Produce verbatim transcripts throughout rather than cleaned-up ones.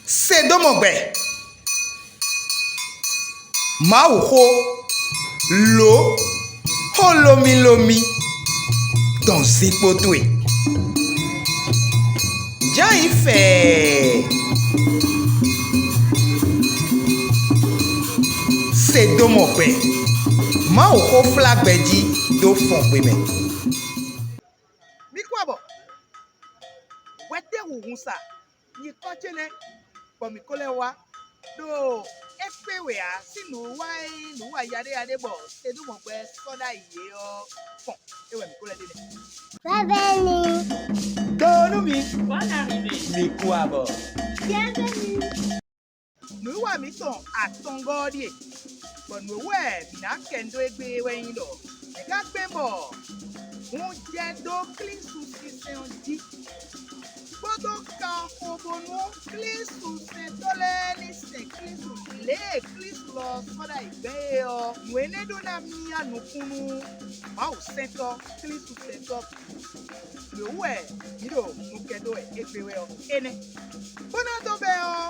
Se dó mɔ gbɛ. Mawuxó, lǒ, xó lómílómí dɔn zinkpo towe. Jǎ yi fɛɛ. Se dó mɔ gbɛ. Mawuxó flá gbɛ jí dó fɔn gbe mɛ. Mi kú abɔ. Hwɛtɛ́ hunhun sa nyikɔ ce nɛ́, bɔ mǐ ko lɛ́ wá ɖo é kpé wɛ ǎ sín nǔwiwa e nyí nǔwiwa yaɖéyaɖé bɔ Sedúmɔgbɛ sɔ́ ɖ'ayǐ é ɔ́ kɔn. É wɛ mǐ ko lɛ́ ɖe nɛ́. Bienvenue. Donu mi. Bonne arrivée. Mi kú abɔ. Bienvenue. Nǔwiwa mǐtɔn atɔngɔ́ ɔ́ ɖíe, bɔ nǔ e wɛ mǐ ná kɛ dó égbé é wɛ nyí ɖɔ mǐ ka kpɛ́n bɔ hun jɛ dó Klísu sinsɛn ɔ́ jí, kpódó kanxobónú Klísu sɛntɔ́ lɛ́ɛ ní sɛn Klísu lě e Klísu lɔ sɔ́ ɖ'ayǐ gbɛn é ɔ́, nǔ énɛ́ ɖó ná myá nukún nú Mawu sɛntɔ́ Klísu sɛntɔ́ bǐ. Nǔ e wú wɛ mǐ ɖo nukɛn dó wɛ égbé wɛ ɔ́, énɛ́. Bó ná dó bɛ́ ɔ́,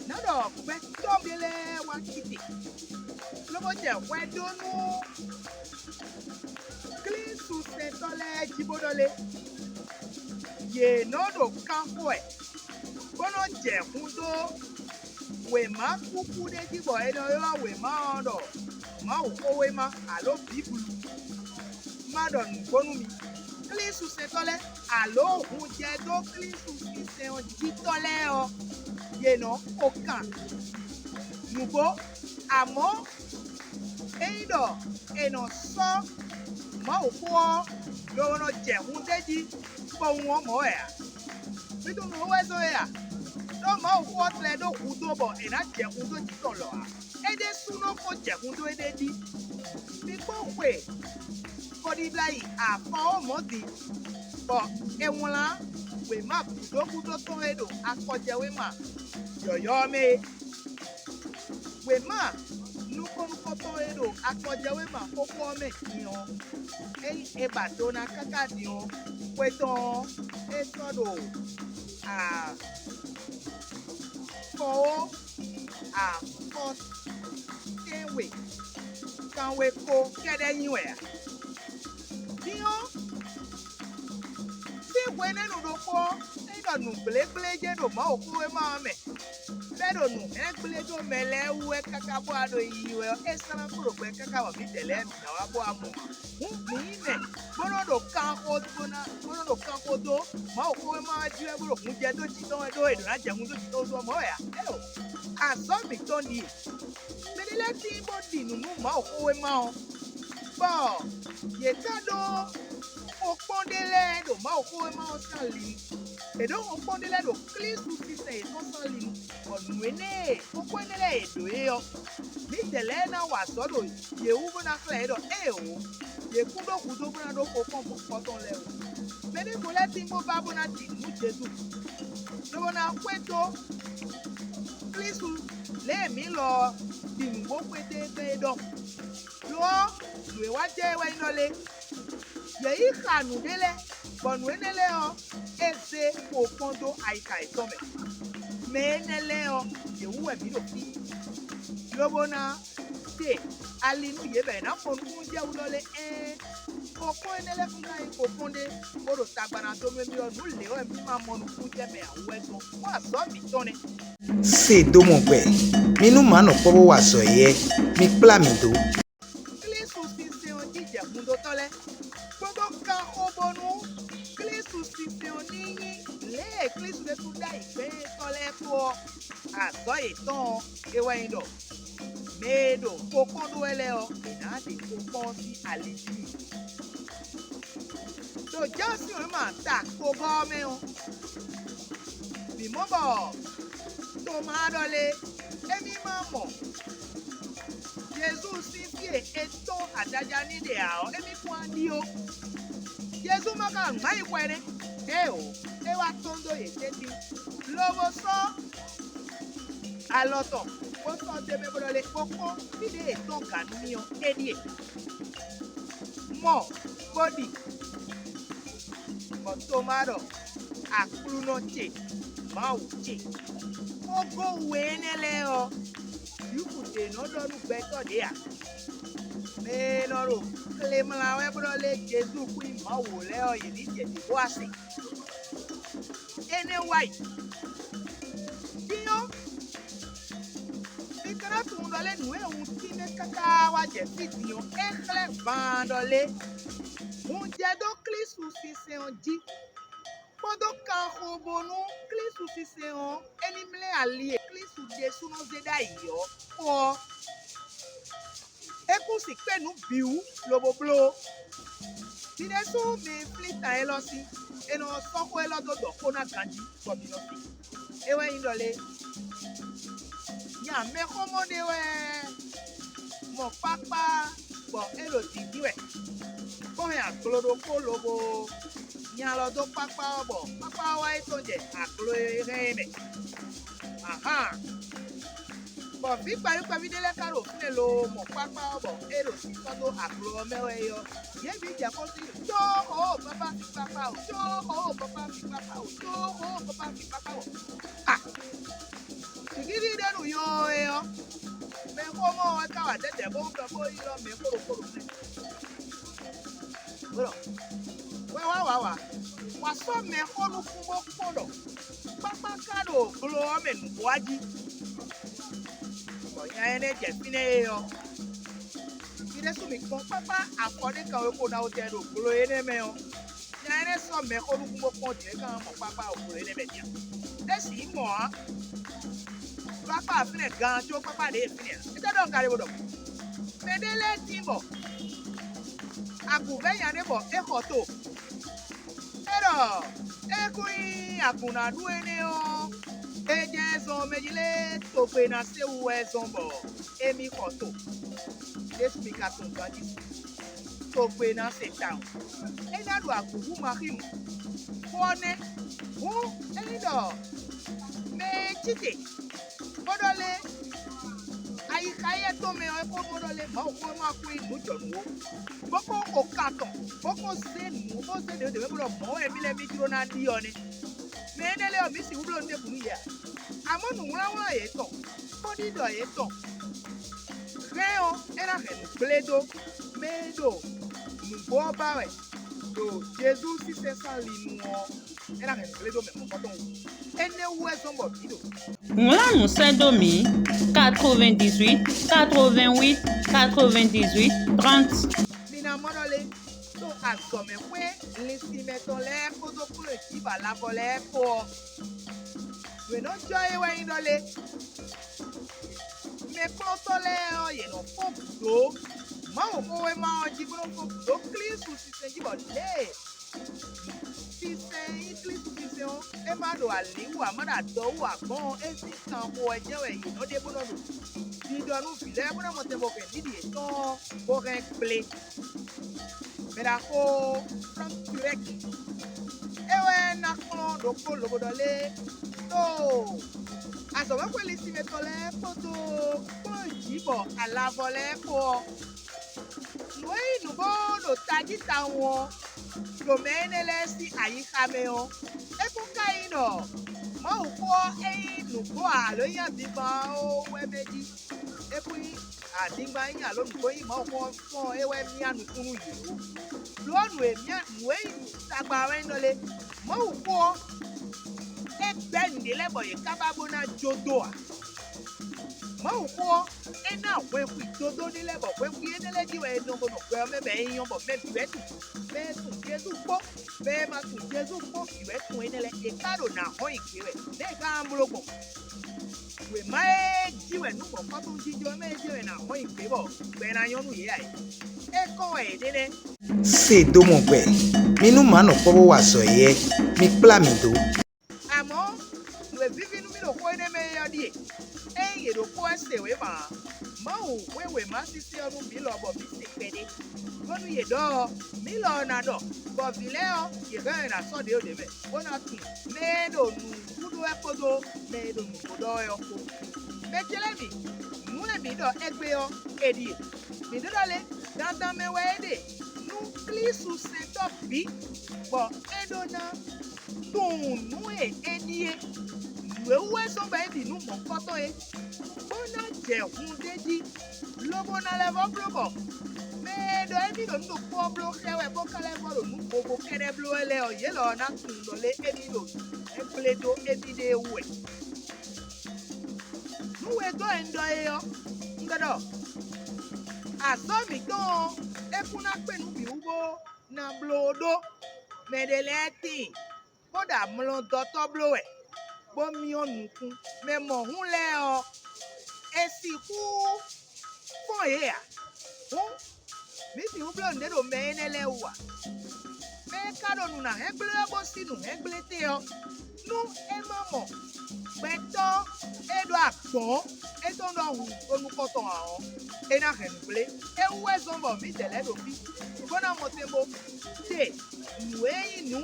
nǎ ɖɔ gbɛtɔ́ ɖé lɛ́ɛ wá cí te, lobo jɛ hwɛ dó nú Klísu sɛntɔ́ lɛ́ɛ jí bó ɖɔ lé: yě nɔ ɖo kan xo wɛ, bó nɔ jɛ hun dó wěma kúkú ɖé jí bɔ è nɔ ylɔ́ wěma ɔ́ ɖɔ Mawuxówéma alǒ Bǐblu. Má ɖɔ nǔgbó nú mi: Klísu sɛntɔ́ lɛ́ɛ, alǒ hun jɛ dó Klísu sinsɛn ɔ́ jí tɔ́ lɛ́ɛ ɔ́, yě nɔ xo kan nǔgbó. Amɔ̌, ényí ɖɔ è nɔ sɔ́ Mawuxó ɔ́ lobo nɔ jɛ hun d'é jí kpowun ɔ́ mɔ̌ wɛ ǎ. Mi tunwun nǔ e wɛ zɔ́n é a? Ɖó Mawuxó ɔ́ tlɛ ɖó hudó bɔ è nǎ jɛ hudó jǐ tɔn lɔ ǎ. É ɖésúnɔ ko jɛ hudó éɖée jí. Mi kpɔ́n xwe xɔɖiɖa yi afɔ ɔ́ mɔ̌ din, bɔ è wlán wěma gǔdo gúdo tɔn e ɖo akɔjɛwéma yɔ̌yɔ́ ɔ́ mɛ é. Wěma nukɔn nukɔntɔn e ɖo akɔjɛwéma xóxó ɔ́ mɛ din ɔ́, ényí è ba do ná káká din ɔ́, xwe tɔn ɔ́, é sɔ́ ɖo afɔwó afɔtɛ́nwe kanwe ko kɛ́ɖɛ́ nyi wɛ ǎ. Din ɔ́, sín hwenɛ́nu ɖokpó ɔ́, é ɖɔ nǔgblégbléjɛ́ ɖo Mawuxówéma ɔ́ mɛ, bɔ é ɖo nǔ hɛn gblé dó mɛ lɛ́ɛ wú wɛ káká bɔ a ɖo yiyi wɛ ɔ́, é slán kpo ɖo gbɛ káká bɔ mǐdɛɛ lɛ́ɛ bǐ ná wá bó wá mɔ ǎ. Hǔn mǐ nyí mɛ bó nɔ́ ɖo kanxo bó ná bó nɔ́ ɖo kanxo dó Mawuxówéma ɔ́ jí wɛ bó ɖo hun jɛ dó jǐ tɔn wɛ ɖó è ɖǒ ná jɛ hun dó jǐ tɔn wú ɔ́ mɔ̌ wɛ ǎ. Éeǒ, azɔ̌ mǐtɔn ɖíe. Mɛɖé lɛ́ɛ tíin bó ɖi nǔ nú Mawuxówéma ɔ́, bɔ yě ká ɖó xokpɔ́n ɖé lɛ́ɛ ɖo Mawuxówéma ɔ́ sín ali nu. È ɖǒ xokpɔ́n ɖé lɛ́ɛ ɖo Klísu sinsɛn yětɔn sín ali nu, bɔ nǔ énɛ́ e xokpɔ́n énɛ́ lɛ́ɛ e ɖǒ é ɔ́, mǐdɛɛ lɛ́ɛ ná wa azɔ̌ ɖo yě wú bó ná xlɛ́ yě ɖɔ éeǒ, yě kún ɖó hudó bó ná ɖó xokpɔ́n gbɔn xɔ tɔn lɛ́ɛ wú. Mɛ ɖěvo lɛ́ɛ tín bó ba bó ná ɖi nǔ nú Jezu, lobo ná xwedó Klísu lě e mǐ lɔ ɔ́ ɖi nǔ bó xwedó e gbɛn é ɖɔhun. Lo ɔ́, nǔ e wá jɛ é wɛ nyí ɖɔ lé: yě yi xa nǔɖé lɛ́ɛ, bɔ nǔ énɛ́ lɛ́ɛ ɔ́, é zé xo kpɔ́n dó ayixa yětɔn mɛ. Mɛ énɛ́ lɛ́ɛ ɔ́, yě wú wɛ mǐ ɖo fí, lobo ná ɖe ali nú yě bɔ yě ná mɔ nukúnnú jɛ wú ɖɔ lé: ɛɛn, xokpɔ́n énɛ́ lɛ́ɛ kún ná nyí xokpɔ́n ɖé, bó ɖo tagba ná dó nú émí ɔ́, nǔ lě wɛ mí ma mɔ nukúnnú jɛ mɛ ǎ wú wɛ zɔ́n, bó azɔ̌ mǐtɔn nɛ́. Se dó mɔ gbɛ, mi nú mǎ nɔ kpɔ́ bó wa azɔ̌ éyɛ́, mi kplá mǐ dó. Klísu sinsɛn ɔ́ jijɛ hundotɔ́ lɛ́ɛ, kpódó kanxobónú Klísu sinsɛn ɔ́ ní nyí lě e Klísu ɖésú ɖ'ayǐ gbɛ́ étɔn lɛ́ɛ kpó ɔ́, azɔ̌ yětɔn ɔ́, é wɛ nyí ɖɔ mɛ e ɖo xokpɔ́n ɖó wɛ lɛ́ɛ ɔ́, è nǎ ɖe xokpɔ́n ɔ́ sín ali jí. Ɖo Jǎan sín wěma ta kpogɔ́ ɔ́ mɛ ɔ́, mǐ mɔ bɔ Tomáa ɖɔ lé: émí ma mɔ Jezu sín fí e è tɔ́n adaja n'i ɖe ǎ ɔ́, émí kún wá ɖíó. Jezu ma ka nǔ ayixɔ nɛ́, éeǒ, é wá tɔ́n dó yě tɛ́ntin, lobo sɔ́ alɔ tɔn, bó sɔ́ dó mɛ bó ɖɔ lé: bó kpɔ́n fí ɖé e è tɔ́n gǎn nú mì ɔ́, é ɖíe. Mɔ, bó ɖi. Bɔ Tomáa ɖɔ: Aklúnɔ ce, Mawu ce. Xógó we énɛ́ lɛ́ɛ ɔ́, Jwifu ɖě nɔ ɖɔ nú gbɛtɔ́ ɖě ǎ. Mɛ e nɔ ɖo xlemla wɛ bó nɔ lé Jezu xwí Mawu lɛ́ɛ ɔ́, yě ní jɛ jǐ bó wá se. Énɛ́ wá yi. Din ɔ́, mi ka ná tunwun ɖɔ lé nǔ e wuntín mɛ káká wá jɛ fí din ɔ́, é xlɛ́ vaan ɖɔ lé. Hun jɛ dó Klísu sinsɛn ɔ́ jí, kpódó kanxo bónú Klísu sinsɛn ɔ́, é ní mlɛ́ ali e Klísu ɖésúnɔ zé ɖ'ayǐ ɔ́ kpó ɔ́. É kún sixú kpé nǔ bǐ wú lobo bló. Mi ɖésú mi flín tan élɔ́ sí; è nɔ sɔ́ xó élɔ́ dó ɖɔ xó ná ganjí, bɔ mi nɔ sí. É wɛ nyí ɖɔ lé: nya mɛxómɔ ɖé wɛ mɔ kpákpá bɔ é ɖo dǐndín wɛ, bó hɛn aglo ɖokpó lobo nya lɔ dó kpákpá ɔ́, bɔ kpákpá ɔ́ wá yi tɔ́n jɛ aglo e hɛn é mɛ. Ahan! Bɔ vǐ kpɛví kpɛví ɖé lɛ́ɛ ka ɖo fínɛ́ loo mɔ kpákpá ɔ́, bɔ é ɖo sísɔ́ dó aglo ɔ́ mɛ wɛ é ɔ́, yě bǐ jɛ xó sí: "Có xó o, pápá fi kpákpá o, có xó o, pápá fi kpákpá o, có xó o, pápá fi kpákpá o." A! Jǐgídi ɖé nu yo e ɔ́, mɛxómɔ ɔ́ wɛ ka wa dɛ̌dɛ̌ bó ɖɔ bó ylɔ́ mɛ xóɖokpóɖo mɛ. Bó ɖɔ: "Wɛ wá wǎ wǎ, wǎ sɔ́ mɛxó nukún bó kpɔ́n ɖɔ kpákpá ka ɖo glo ɔ́ mɛ nǔgbó wá jí." Bɔ nya énɛ́ jɛ fínɛ́ é ɔ́, mi ɖésú mi kpɔ́n kpákpá afɔ ɖé kan wekpo ná wotɛn ɖo glo énɛ́ mɛ ɔ́, nya énɛ́ sɔ́ mɛxó nukún bó kpɔ́n din é ka mɔ kpákpá ɖo glo énɛ́ mɛ din a? É sixú mɔ ǎ. Kpákpá fínɛ́ gan có kpákpá ɖě e fínɛ́ ǎ. Étɛ́ ɖɔ un ka ɖe bó ɖɔ? Mɛ ɖé lɛ́ɛ tín bɔ agǔvɛ́nya ɖé bɔ é xɔ to. É ɖɔ é kún nyí agǔnnaɖu énɛ́ ɔ́, é jɛ́n zɔn mɛ jí lé togbe ná se wú wɛ zɔn bɔ émí xɔ to. Jezu mi ka tunwun ganjí, togbe ná se tawun. É ná ɖu agǔ hú Maxímu. Xó ɔ́ nɛ́. Hǔn ényí ɖɔ mɛ e cí te bó ɖɔ lé ayixa éyɛ́ tɔn mɛ ɔ́, é kó bó ɖɔ lé Mawuxówéma ɔ́ kún nyí nǔ jɔ nǔ ó, bó kó xo kan tɔn, bó kó zé nǔ, bó zé ɖě ɖě mɛ bó ɖɔ mɔ̌ wɛ mì lɛ́ mì jló ná ɖi ɔ́ nɛ́. Mɛ énɛ́ lɛ́ɛ ɔ́, mǐ sixú bló nǔ ɖěbǔ nú yě ǎ. Amɔ̌, nǔwlánwlán yětɔn, kpɔ́ɖiɖɔ yětɔn hɛn ɔ́, é ná hɛn nǔ gblé dó mɛ e ɖo nǔgbó ɔ́ ba wɛ ɖo Jezu sínsɛ́n sín ali nu ɔ́, é ná hɛn nǔ gblé dó mɛ mɔ̌hunkɔtɔn wú. Énɛ́ wú wɛ zɔ́n bɔ mǐ ɖo. Wlán nǔ sɛ́ dó mǐ: quatre-vingt-dix-huit, quatre-vingt-huit, quatre-vingt-dix-huit, trente. Mi ná mɔ ɖɔ lé, ɖo azɔ̌mɛxwé linsinmɛ tɔn lɛ́ɛ kpódó kplɔ́nyijǐ-alavɔ lɛ́ɛ kpó ɔ́, nǔ e nɔ jɔ é wɛ nyí ɖɔ lé: mɛkplɔ́ntɔ́ lɛ́ɛ ɔ́, yě nɔ fɔ́n gǔdo Mawuxówéma ɔ́ jí, bó nɔ́ fɔ́n gǔdo Klísu sinsɛn jí, bɔ lě e sinsɛn e nyí Klísu sinsɛn ɔ́, é ma ɖo alǐ wú ǎ, ma ɖo adɔ wú ǎ gbɔn ɔ́, é sín kanxo wɛ jɛ́n wɛ yě nɔ ɖe bó nɔ́ ɖo ɖiɖɔ nú vǐ lɛ́ɛ, bó ná mɔ tɛn bɔ hɛn ɖiɖi yětɔn ɔ́, bó hɛn gblé. Mɛ ɖaxó Frank Turek, é wɛ ná kplɔ́n ɖokpó lobo ɖɔ lé ɖo azɔ̌mɛxwé linsinmɛ tɔn lɛ́ɛ kpódó kplɔ́nyijǐ-alavɔ lɛ́ɛ kpó ɔ́. Nǔ e nyí nǔ bó ɖo tají tawun ɔ́, ɖo mɛ énɛ́ lɛ́ɛ sín ayixa mɛ ɔ́, é kún ka nyí ɖɔ Mawuxó ɔ́ é nyí nǔgbó ǎ, alǒ nyí aviván ɔ́ wɛ mɛ jí. É kún nyí adingban nyí alǒ nǔgbó nyí Mawuxó ɔ́ fɔ́n é wɛ myá nukún nú yě ó. Lo ɔ́, nǔ e myá nǔ e nyí tagba wɛ nyí ɖɔ lé: Mawuxó ɔ́, é gbɛ́ nǔɖé lɛ́ɛ bɔ yě ká ba bó ná jó dó ǎ. Mawuxó ɔ́, é ná hwɛhwi dodó ɖé lɛ́ɛ, bɔ hwɛhwi énɛ́ lɛ́ɛ jí wɛ è nɔ bó nɔ gbɛ ɔ́ mɛ bɔ é nyɔ́, bɔ mɛ bǐ wɛ tunwun. Mɛ e tunwun Jezu kpó, mɛ e ma tunwun Jezu kpó bǐ wɛ tunwun énɛ́ lɛ́ɛ. È ká ɖo nǎ hɔn nyi gbě wɛ, nɛ̌ è ka ná bló gbɔn? Wěma e jí wɛ nǔ gbɔn kɔ́tɔ́njijɔ mɛ e jɛ wɛ nǎ hɔn nyi gbě bɔ gbɛ ná nyɔ́ nú yě ǎ é. É kɔn wɛ yě ɖe nɛ́. Se dó mɔ gbɛ, mi nú mǎ nɔ kpɔ́ bó wa azɔ̌ éyɛ́, mi kplá mǐ dó. Amɔ̌, nǔ e víví nú mì ɖo xó énɛ́ mɛ é ɔ́ ɖíe: ényí yě ɖokpó wɛ se wěma ǎ, Mawu hwɛ́n wěma sísí ɔ́ nú mǐ lɔ bɔ mǐ se kpɛɖé. Bónú yě ɖɔ ɔ́, mǐ lɔ ɔ́ ná ɖɔ, bɔ vǐ lɛ́ɛ ɔ́, yě hɛn ɔ́ è nǎ sɔ́ ɖě ɖě mɛ, bó ná tunwun mɛ e ɖo nǔɖuɖu wɛ kpódó mɛ e ɖo nǔgbó ɖɔ wɛ ɔ́ kpó. Mɛ ce lɛ́ɛ mi, nǔ e mǐ ɖɔ égbé ɔ́, è ɖíe: mǐ ɖó ɖɔ lé, dandan mɛ wɛ é ɖe nú Klísu sɛntɔ́ bǐ, bɔ é ɖó ná tunwun nǔ e é ɖíe. Nǔ e wú wɛ zɔ́n bɔ é ɖi nǔ mɔ̌hunkɔtɔn é, bó ná jɛ hun d'é jí, lobo ná lɛ́ vɔ́ bló bɔ mɛ e ɖɔ émí ɖo nǔ ɖokpó ɔ́ bló xá ɛ wɛ bó ka lɛ́ vɔ́ ɖo nǔ vovo kɛ́ɖɛ́ bló wɛ lɛ́ɛ ɔ́, yě lɔ ɔ́ ná tunwun ɖɔ lé émí ɖo nǔ hɛn gblé dó émíɖée wú wɛ. Nǔ we dó e un ɖɔ é ɔ́, un ɖɔ ɖɔ azɔ̌ mǐtɔn ɔ́, é kún ná kpé nǔ bǐ wú bó ná bló ɖó. Mɛ ɖé lɛ́ɛ tíin, bó ɖo amlɔdɔtɔ́ bló wɛ, bó myɔ́ nukún. Mɛ mɔ̌hun lɛ́ɛ ɔ́, è sixú kpɔ́n yě ǎ. Hǔn, mǐ sixú bló nǔɖé ɖo mɛ énɛ́ lɛ́ɛ wú ǎ. Mɛ e ka ɖo nǔ ná hɛn gblé ɔ́ bó sí nǔ hɛn gblé tɛn ɔ́, nú é ma mɔ gbɛtɔ́ e ɖo agbɔ̌n étɔn ɖɔhun ɖo nukɔn tɔn ǎ ɔ́, é ná hɛn nǔ gblé. É wú wɛ zɔ́n bɔ mǐdɛɛ lɛ́ɛ ɖo fí, bó ná mɔ tɛn bó ɖe nǔ e nyí nǔ,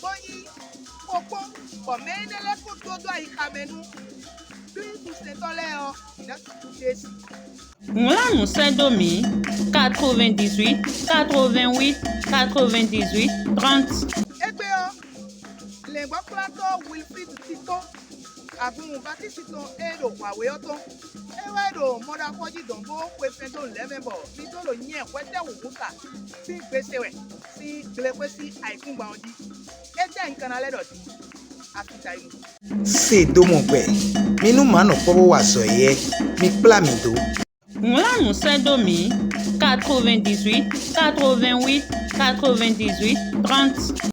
bó nyí xokpɔ́n, bɔ mɛ énɛ́ lɛ́ɛ kún dó dó ayixa mɛ nú Klísusɛntɔ́ lɛ́ɛ ɔ́, mǐ ná sixú ɖe si. Wlán nǔ sɛ́ dó mǐ: quatre-vingt-dix-huit quatre-vingt-huit quatre-vingt-dix-huit trente. Égbé ɔ́, lɛ̌ngbɔ́kplátɔ́ Wilfrid Tito, agun Batísi tɔn e ɖo Hwawě ɔ́ tɔn, é wɛ ɖo mɔɖaxó jí dɔn bó xwe fɛ́n dó nǔ lɛ́ɛ mɛ bɔ mi dó ɖo nyɛ hwɛtɛ́ wǔwú sa sín gbe se wɛ sín gblexwé sín ayǐkúngban ɔ́ jí. Étɛ́ un ka ná lɛ́ ɖɔ din? Afita yi nu. Se dó mɔ gbɛ, mi nú mǎ nɔ kpɔ́ bó wa azɔ̌ éyɛ́, mi kplá mǐ dó. Wlán nǔ sɛ́ dó mǐ: quatre-vingt-dix-huit quatre-vingt-huit quatre-vingt-dix-huit trente.